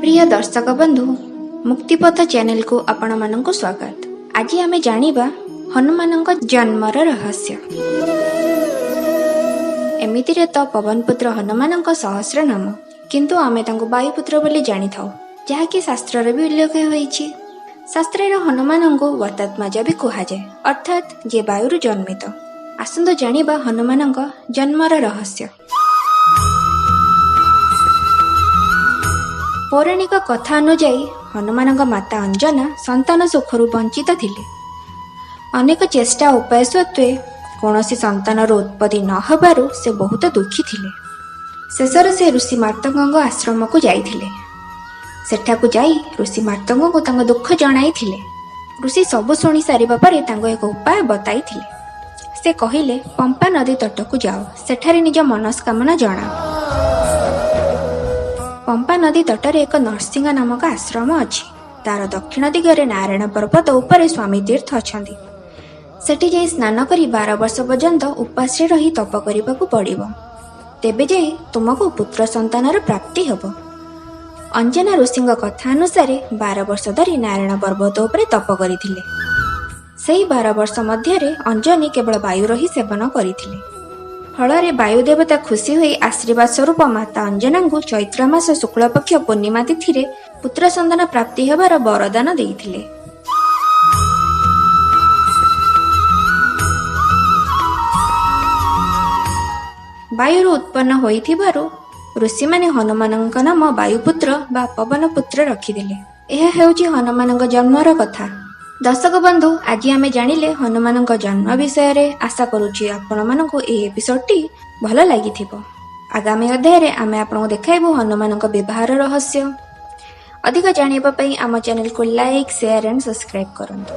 ପ୍ରିୟ ଦର୍ଶକ ବନ୍ଧୁ, ମୁକ୍ତିପଥ ଚ୍ୟାନେଲକୁ ଆପଣମାନଙ୍କୁ ସ୍ୱାଗତ। ଆଜି ଆମେ ଜାଣିବା ହନୁମାନଙ୍କ ଜନ୍ମର ରହସ୍ୟ। ଏମିତିରେ ତ ପବନପୁତ୍ର ହନୁମାନଙ୍କ ସହସ୍ର ନାମ, କିନ୍ତୁ ଆମେ ତାଙ୍କୁ ବାୟୁପୁତ୍ର ବୋଲି ଜାଣିଥାଉ, ଯାହାକି ଶାସ୍ତ୍ରରେ ବି ଉଲ୍ଲେଖ ହୋଇଛି। ଶାସ୍ତ୍ରରେ ହନୁମାନଙ୍କୁ ୱାତାତ୍ମଜା ବି କୁହାଯାଏ, ଅର୍ଥାତ୍ ଯିଏ ବାୟୁରୁ ଜନ୍ମିତ। ଆସନ୍ତୁ ଜାଣିବା ହନୁମାନଙ୍କ ଜନ୍ମର ରହସ୍ୟ। ପୌରାଣିକ କଥା ଅନୁଯାୟୀ ହନୁମାନଙ୍କ ମାତା ଅଞ୍ଜନା ସନ୍ତାନ ସୁଖରୁ ବଞ୍ଚିତ ଥିଲେ। ଅନେକ ଚେଷ୍ଟା ଉପାୟ ସତ୍ତ୍ୱେ କୌଣସି ସନ୍ତାନର ଉତ୍ପତ୍ତି ନ ହେବାରୁ ସେ ବହୁତ ଦୁଃଖୀ ଥିଲେ। ଶେଷରେ ସେ ଋଷି ମାର୍ତ୍ତଙ୍ଗଙ୍କ ଆଶ୍ରମକୁ ଯାଇଥିଲେ। ସେଠାକୁ ଯାଇ ଋଷି ମାର୍ତ୍ତଙ୍ଗଙ୍କୁ ତାଙ୍କ ଦୁଃଖ ଜଣାଇଥିଲେ। ଋଷି ସବୁ ଶୁଣି ସାରିବା ପରେ ତାଙ୍କୁ ଏକ ଉପାୟ ବତାଇଥିଲେ। ସେ କହିଲେ, ପମ୍ପା ନଦୀ ତଟକୁ ଯାଅ, ସେଠାରେ ନିଜ ମନସ୍କାମନା ଜଣାଅ। ପମ୍ପା ନଦୀ ତଟରେ ଏକ ନରସିଂହ ନାମକ ଆଶ୍ରମ ଅଛି। ତାର ଦକ୍ଷିଣ ଦିଗରେ ନାରାୟଣ ପର୍ବତ ଉପରେ ସ୍ୱାମୀ ତୀର୍ଥ ଅଛନ୍ତି। ସେଠି ଯାଇ ସ୍ନାନ କରି 12 ବର୍ଷ ପର୍ଯ୍ୟନ୍ତ ଉପାସରେ ରହି ତପ କରିବାକୁ ପଡ଼ିବ, ତେବେ ଯାଇ ତୁମକୁ ପୁତ୍ର ସନ୍ତାନର ପ୍ରାପ୍ତି ହେବ। ଅଞ୍ଜନା ଋଷିଙ୍କ କଥା ଅନୁସାରେ 12 ବର୍ଷ ଧରି ନାରାୟଣ ପର୍ବତ ଉପରେ ତପ କରିଥିଲେ। ସେହି 12 ବର୍ଷ ମଧ୍ୟରେ ଅଞ୍ଜନୀ କେବଳ ବାୟୁର ହିଁ ସେବନ କରିଥିଲେ। ଫଳରେ ବାୟୁଦେବତା ଖୁସି ହୋଇ ଆଶୀର୍ବାଦ ସ୍ୱରୂପ ମାତା ଅଞ୍ଜନାଙ୍କୁ ଚୈତ୍ର ମାସ ଶୁକ୍ଳପକ୍ଷ ପୂର୍ଣ୍ଣିମା ତିଥିରେ ପୁତ୍ର ସନ୍ତାନ ପ୍ରାପ୍ତି ହେବାର ବରଦାନ ଦେଇଥିଲେ। ବାୟୁରୁ ଉତ୍ପନ୍ନ ହୋଇଥିବାରୁ ଋଷିମାନେ ହନୁମାନଙ୍କ ନାମ ବାୟୁପୁତ୍ର ବା ପବନପୁତ୍ର ରଖିଦେଲେ। ଏହା ହେଉଛି ହନୁମାନଙ୍କ ଜନ୍ମର କଥା। ଦର୍ଶକ ବନ୍ଧୁ, ଆଜି ଆମେ ଜାଣିଲେ ହନୁମାନଙ୍କ ଜନ୍ମ ବିଷୟରେ। ଆଶା କରୁଛି ଆପଣମାନଙ୍କୁ ଏହି ଏପିସୋଡଟି ଭଲ ଲାଗିଥିବ। ଆଗାମୀ ଅଧ୍ୟାୟରେ ଆମେ ଆପଣଙ୍କୁ ଦେଖାଇବୁ ହନୁମାନଙ୍କ ବିବାହର ରହସ୍ୟ। ଅଧିକ ଜାଣିବା ପାଇଁ ଆମ ଚ୍ୟାନେଲକୁ ଲାଇକ୍, ସେୟାର ଆଣ୍ଡ ସବସ୍କ୍ରାଇବ୍ କରନ୍ତୁ।